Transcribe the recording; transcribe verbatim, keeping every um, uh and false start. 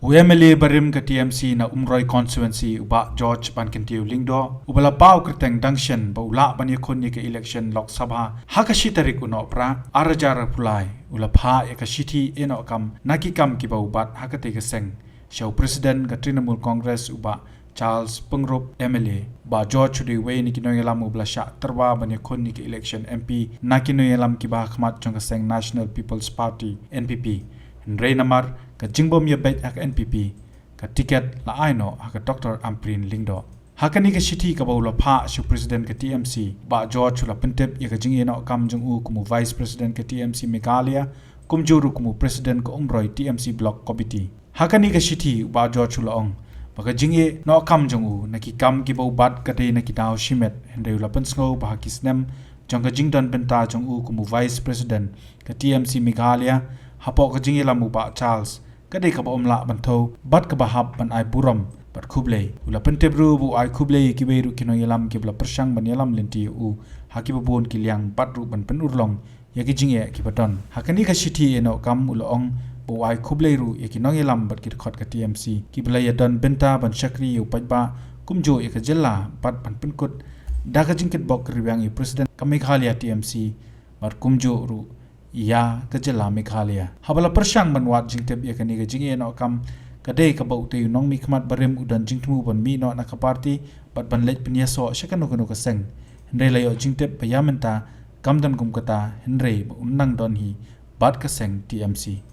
U MLA barim ka TMC na Umroi constituency u Bah George Bankyntiew Lyngdoh, uba la paw kyrteng dang shen ba u lah ban ïakhun ïa ka election Lok Sabha ha ka shi tarik u Nohprah ar hajar arphew lai, u la phah ïa ka shithi ïehnoh kam na ki kam kiba u bat ha katei ka seng sha u President ka Trinamool Congress u Bah Charles Pyngrope MLA. Bah George u dei uwei na ki nongïalam uba la shah tyrwa ban ïakhun ïa ka election MP na ki nongïalam kiba hakhmat jong ka seng National People's Party, NPP. Hynrei namar ka jingbym ïabeit ha ka NPP, ka tiket la ai noh ha ka Doctor Ampareen Lyngdoh. Ha kane ka shithi kaba u la phah sha u President ka TMC, Bah George u la pyntip ïa ka jingïehnoh kam jong u kum u Vice President ka TMC Meghalaya, kumjuh ruh kum u President ka Umroi TMC Block Committee. Ha kane ka shithi u Bah George u la ong ba ka jingïehnoh kam jong u na ki kam kiba u bat ka dei na ki daw shimet, hynrei u la pynsngew ba ha ki snem jong ka jingdon bynta jong u kum u Vice President ka TMC Meghalaya hapoh ka jingïalam u Bah Charles, ka dei kaba ym lah ban thew bad kaba hap ban ai burom bad khublei. U la pyntip ruh ba u ai khublei ïa kiwei ruh ki nongïalam kiba la pyrshang ban ïalam lynti ïa u ha kiba bun ki liang bad ruh ban pynurlong ïa ki jingeh kiba don. Ha kane ka shithi ïehnoh kam u la ong ba u ai khublei ruh ïa ki nongïalam bad ki dkhot ka TMC kiba la ïadon bynta ban shakri ïa u paidbah kumjuh ïa ka jylla bad ban pynkut da ka jingkitbok kyrwiang ïa u President ka Meghalaya TMC bad kumjuh ruh ïa ka jylla Meghalaya. Haba la pyrshang ban wad jingtip ïa kane ka jingïehnoh kam, ka dei kaba utei u nongmihkhmat barim u don jingthmu ban mih noh na ka party bad ban leit pynïasoh sha kano kano ka seng. Hynrei la ïoh jingtip ba ïa mynta kam don kum kata, hynrei ba un nang don hi bad ka seng TMC.